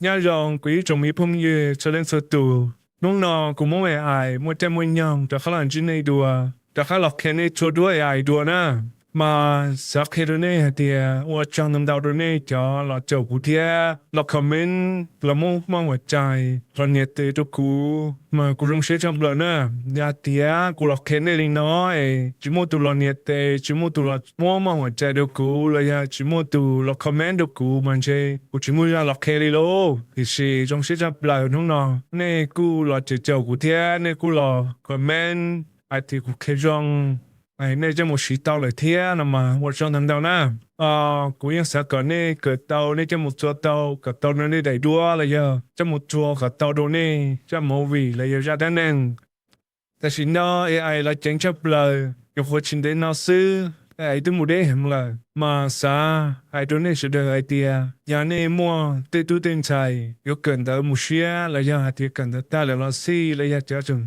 Nyob zoo kuv ib tsoom me phooj ywg txhua leej txhua tus, hnub no kuv Hmoob AI muaj caij muaj nyoog rov qab los ntsib nej dua, rov qab los qhia nej txhua duab AI dua na. Mas xav qhia rau nej hais tias ua tsaug ntau ntau rau nej cov los caum kuv thiab los comment los muab moj huam cai los nias tes rau kuv, mas kuv zoo siab tshaj plaws na. Yog tias kuv los qhia nej li no es tsis muaj tus los nias tes, tsis muaj tus los muab moj huam cai rau kuv los yog tsis muaj tus los comment rau kuv mas ntshe kuv tsis muaj zaj los qhia li lauj. Tiam sis zoo siab tshaj plaws hnub no nej kuj los caum caum kuv thiab nej kuj los comment hais tias kuv qhia zoo, nej coj mus siv tau lawm thiab no mas ua tsaug ntau ntau na. Kuv yeej xav kom nej kawm tau, nej coj mus txuas tau kom tau rau nej daim duab los yog coj mus txuas kom tau rau nej zaj movie los yog zaj dab neeg. Tam sim no AI los ceev tshaj plaws, nyuam qhuav tsis ntev no xwb AI twb mus deb heev lawm, mas xav hais rau nej sawv daws hais tias yog nej muaj tej tub tej ntxhais yuav kawm ntawv mus siab los yog hais tias kawm ntawv tag lawm los xij los yog cov tseem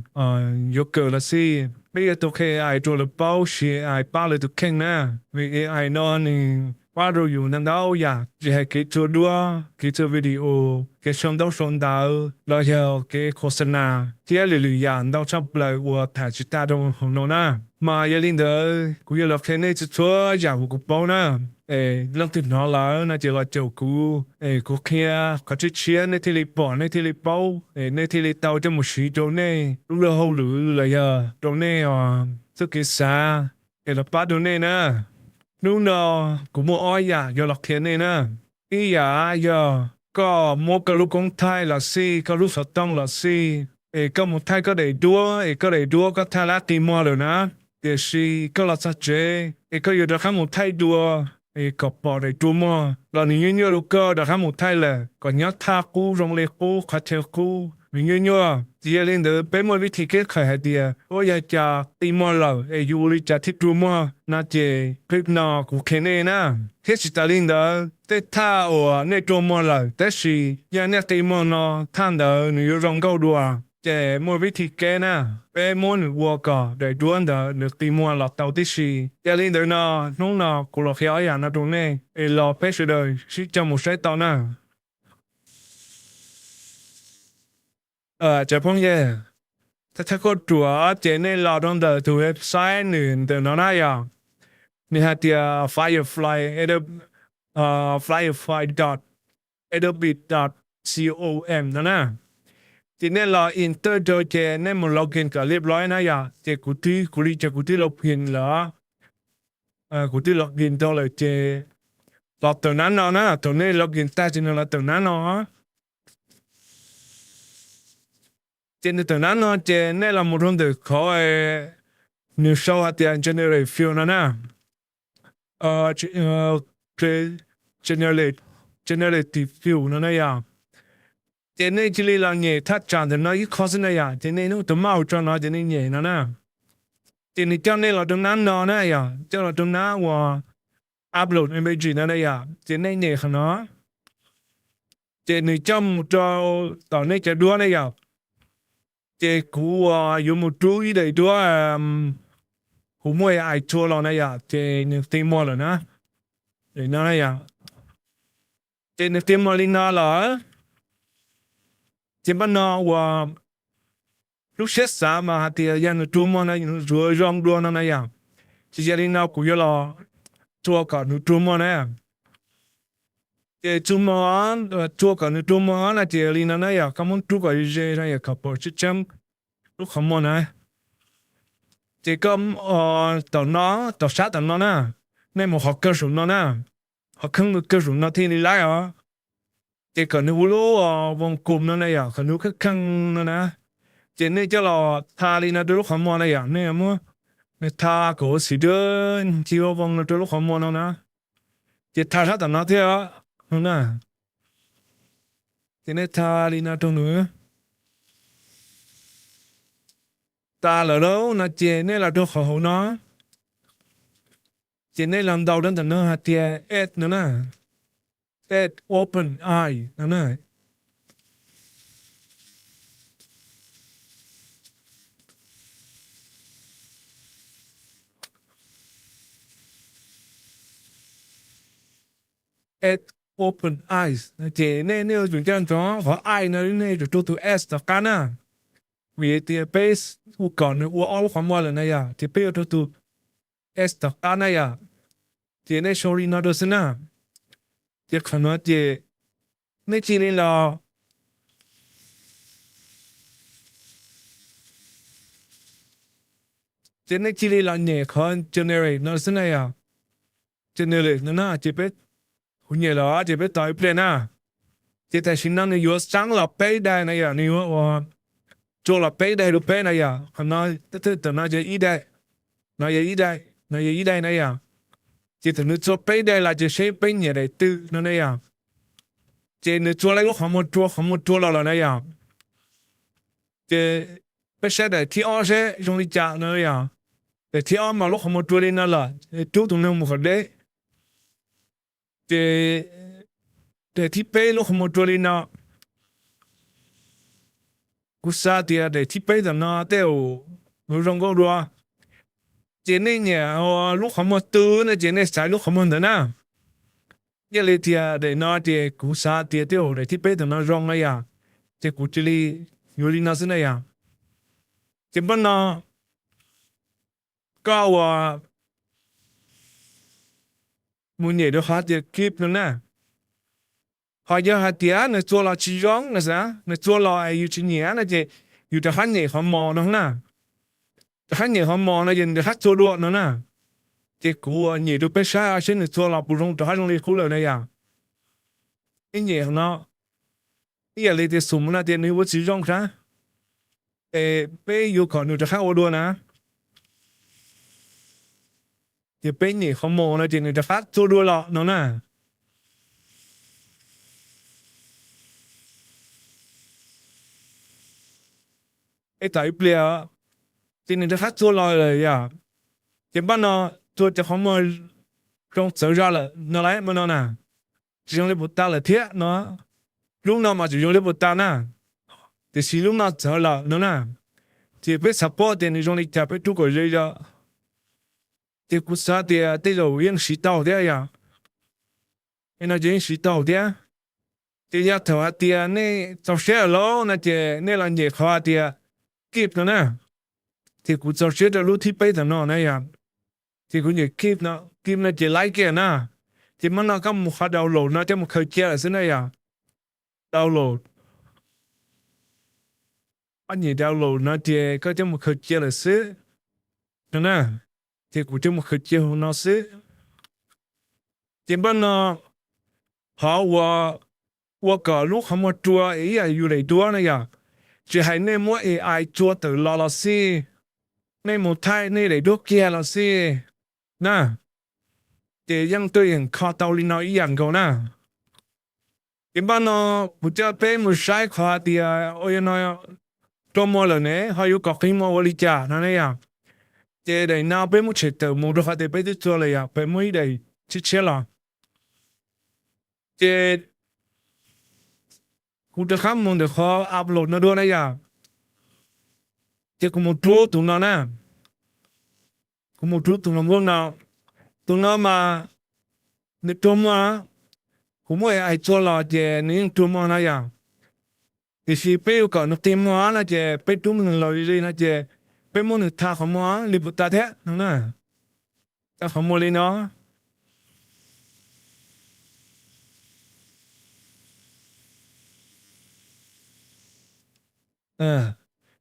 yuav kawm los xij, peb yuav tau qhia AI rau lawv paub, siv AI pab lawv tus kheej na. Vim AI no nws pab rau yus ntau ntau yam, tsis hais kev txua duab, kev txua video, kev sau ntaub sau ntawv los yog kev khos xa nas thiab lwm lwm yam ntau tshaj plaws uas tham tsis tag rau hauv no na. Mas yog li ntawd kuv yuav los qhia nej txhua txhua yam uas kuv paub na. Es leej twg hnov lawm no ces los caum kuv es kuv qhia qhov tshiab tshiab nej thiaj li pom, nej thiaj li paub es nej thiaj li tau coj mus siv rau nej lub luag hauj lwm los yog rau nej txoj kev xav es los pab rau nej na. Hnub no kuv muaj ob yam yuav los qhia nej na. Ib yam yog koj muab koj lub koob thaij los xij, koj lub xov tooj los xij, es koj mus thaij koj daim duab es koj daim duab koj thaij lab qi muag lawm na, tiam sis koj los txog tsev es koj yuav rov qab mus thaij dua es kom pom daim duab muag los nws nyuaj nyuaj rau koj rov qab mus thaij lawm, kom nyob thaj qub zoo li qub qhov chaw qub nws nyuaj nyuaj. Ces yog li ntawd peb muaj vib thib keb khawm hais tias ua yog cas qi muag lawm es yus ua li cas thiaj duab muag no ces clip no kuv qhia nej na. Thiab tsis tas li ntawd tej thaj uas nej duab muag lawm tab sis yog nej qi muag no thaj ntawd nws yuav zoo nkauj dua, ces muaj vib thib keb na, peb muab nws ua kom daim duab ntawd nws qi muag los tau tib si. Yog li ntawd no hnub no kuv los qhia ob yam no rau nej es los peb sawv daws sib coj mus saib tau na. Cov phooj ywg, thawj thawj kauj ruam ces nej los rau ntawm tus website nws ntawm no na yom. Nws hais tias Firefly, Firefly dot adobe dot com no na. Ces nej los enter rau ces nej mus login kom liab loib na yom. Ces kuv twb, kuv li cas kuv twb login lawm, kuv twb login rau lawm ces los tawm nab no na, thaum nej login tag ces nws los tawm nab no. Ces nws tawm nab no ces nej los mus rau ntawm qhov nws sau hais tias generate field no na. Generative field no na yom. Ces nej cia li los nyem thaj tsam ntawm no ib qho xwb na yom, ces nej hnub tus mouse tso no ces nej nyem no na. Ces nws coj nej los rau nab no na yom, coj los rau nab uas upload image no na yom, ces nej nyem qhov no. Ces nws coj mus rau tom nej cov duab ne yom. Ces kuv uas yuav mus rub ib daim duab, kuv muaj ais txhua los na yom, ces nws qi muag lawm na. Ces nws qi muag li no lawm. Ces npaj no uas lub siab xav mas hais tias yog nws rub muag no nws yuav zoo dua no na yom. Ces yog li no kuv yuav los txhua kom nws rub muag na. Ces txhua kom nws rub muag no ces li no na yom, koj muab rub kom ze ze no yom, kom pom tseeb tseeb lub qhov muag na. Ces koj tom no, tom sab tom no na, nej mus qhov kawg saum no na, qhov kheej kawg saum no thiaj li laib os. Ces kom nws ua lub voos kum no na yom, kom nws kheej kheej no na. Ces nej coj los tha li no rau lub qhov muag na yom, nej muab tha kom ua xim dawb ncig ua voos no rau lub qhov muag no na. Ces tha sab tom no thiab no na. Ces nej tha li no rau nws. Tas lawm lauj no ces nej los rau qhov hauv no. Ces nej los ntaus rau ntawm no hais tias add no na, add open eye no na. Add open eyes no ces nej, nej yuav tsum coj ntsoov qhov eyes no nej yuav tsum rau tus s tom qab na. Vim tias peb ua kom nws ua ob lub qhov muag lawm na yom, ces peb yuav rau tus s tom qab na yom. Ces nej sau li no rau xwb na. Ces qhov no ces nej cia li los, ces nej cia li los nyem qhov generate no xwb na yom. Generate no na ces peb, kuv nyem los ces peb tos ib pliag na. Ces tam sim no nws yuav xaab los peb daim na yom, nws yuav ua, txua los peb daim rau peb na yom. Qhov no, tam no ces ib daim, no yog ib daim, no yog ib daim na yom. Ces thaum nws txua peb daim los ces seb peb nyem daim twg no na yom. Ces nws txua lawm lub qhov muag rua, qhov muag rua los lawm na yom. Ces peb saib daim thib ob seb zoo li cas no yom. Daim thib ob mas lub qhov muag rua li no lawm, rub tus neeg mus kom deb. Ces daim thib peb lub qhov muag rua li no. Kuv xav tias daim thib peb tam no tej zaum zoo nkauj dua. Ces nej nyiam lub qhov muag twg no ces nej xaiv lub qhov muag ntawd na. Yog li tias daim no ces kuv xav tias tej zaum daim thib peb tam no zoo na yom, ces kuv cia li yuav li no xwb na yom. Ces npaj no koj ua mus nyem rau qhov tias keep no na. Ho yog hais tias nws txua los tsis zoo no xav, nws txua los yus tsis nyiam no ces yus rov qab nyem qhov mos no na. Rov qab nyem qhov mos no ces nws rov qab txua dua no na. Ces kuv nyem rau peb saib seb nws txua los puas zoo, rov qab zoo li qub lawm na yom. Ib nyem no, ib yam li tias xum no tias nws ua tsis zoo sab, es peb yuav kom nws rov qab ua dua na. Ces peb nyem qhov mos no ces nws rov qab txua dua los no na. Peb tos ib pliag, ces nws rov qab txua los lawm yom. Ces npaj no txua cov qhov muag zoo txawv zog lawm no lawm, npaj no na, tsis zoo li puas tas lawm thiab no. Lub no mas tsis zoo li puas tas na, tiam sis lub no txawv lawm no na. Ces peb xav paub tias nws zoo li cas peb rub kom ze zog. Ces kuv xav tias tej zaum yeej siv tau thiab yom. Es no ces yeej siv tau thiab. Ces yog thaum hais tias nej txaus siab lawm no ces nej los nyem qhov hais tias keep no na. Ces kuv txaus siab rau lub thib peb tam no na yom. Ces kuv nyem keep no, keep no ces like na. Ces npaj no koj mus qhov download no coj mus khaws cia lawm xwb na yom. Download, koj nyem download no ces koj coj mus khaws cia lawm xwb no na. Ces kuv coj mus khaws cia hauv no xwb. Ces npaj no qhov uas ua kom lub qhov muag rua es ib yam yus daim duab na yom, tsis hais nej muab A I txua tawm los los xij, nej mus thaij nej daim duab kiag los xij na, ces yeej tuaj yeem kho tau li no ib yam nkaus na. Ces npaj no kuv coj peb mus saib qhov hais tias ua no rua muag lawm ne ho yuav kom qi muag ua li cas no ne yom. Ces daim no peb muab tshem tawm mus rau qhov tias peb twb txua lawm yom, peb muab ib daim tshiab tshiab los. Ces kuv rov qab mus ntawm qhov upload no dua na yom. Ces kuv mus rub tus no na. Kuv mus rub tus no, tus no mas nws rua muag, kuv muab A I txua los ces nws yeej rua muag no yom. Tiam sis peb yuav kom nws qi muag no ces peb rub nws los li no ces peb muab nws tha qhov muag li puas tas thiab no na. Tha qhov muag li no.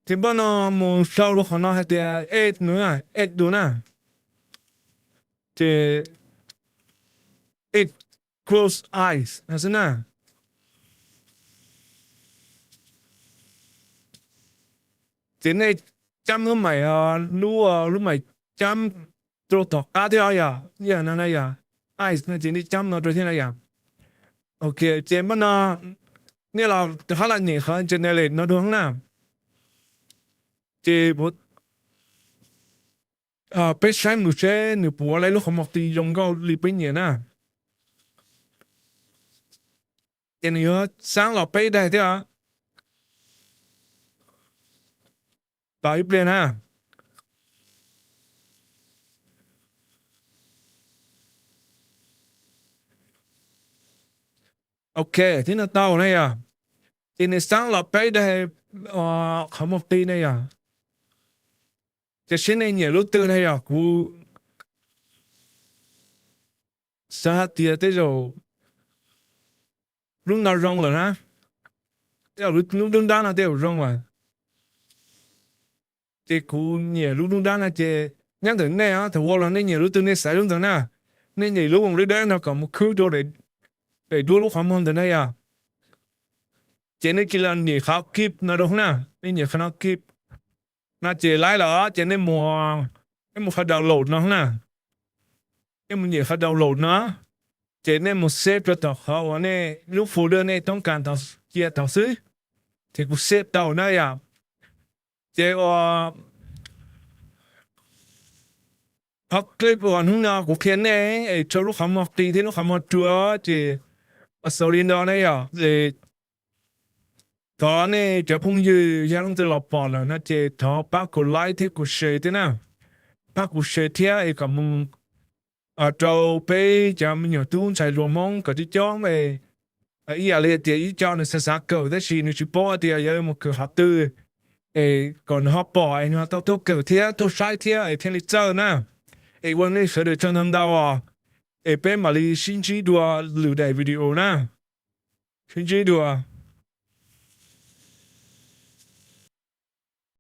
Ces npaj no mus sau rau qhov no hais tias edit no, edit dua na. Ces edit close eyes no xwb na. Ces nej cab lub maim, lub, lub maim cab rau tom qab thiab yom, yam no na yom. Eyes no ces nej cab no rau thiab na yom. Ok, ces npaj no nej los rov qab los nyem qhov generate no dua na. Ces peb saib mus seb nws puas ua lub qhov muag qi zoo nkauj li peb nyiam na. Ces nws yuav xaab los peb daim thiab. Tos ib pliag na. Ok, thiab no tau na yog, ces nws xav los peb daim qhov muag qi na yog, ces seb nej nyiam lub twg na yog. Kuv xav hais tias tej zaum lub no zoo lawm na, tej zaum lub dub nrab no tej zaum zoo lawm. Ces kuv nyiam lub dub nrab no ces nyob ntawm nej os, thaum ua los nej nyiam lub twg nej xaiv lub ntawd na. Nej nyiam lub voos dawb dawb no kom mus khwb rau daim duab lub qhov muag ntawd na yog. Ces nej cia li nias qhov keep no rau na, nej nias qhov no keep no ces laib lawm ces nej mus, nej mus qhov download no na. Nej mus nias qhov download no, ces nej mus save rau tom qhov uas nej lub folder nej toob kas cia tod xwb. Ces kuv save tau na yom. Ces ua qhov clip uas hnub no kuv qhia nej es rau lub qhov muag qi thiab lub qhov muag rua ces ua xaus li no na yom. Thov nej cov phooj ywg yog leej twg los pom lawm no ces thov pab kuv like thiab kuv share thiab na. Pab kuv share thiab es kom mus rau peb cov me nyuam tub ntxhais hluas Hmoob kom coob coob es ib yam li tias ib co nws xav xav kawm tab sis nws tsis paub tias yuav mus kawm qhov twg, es kom nws ho pom es nws ho tau tuaj kawm thiab tuaj saib thiab es thiaj li txawj na. Es ua nej sawv daws tsaug ntau ntau os, es peb mam li sib ntsib dua lwm daim video na. Sib ntsib dua.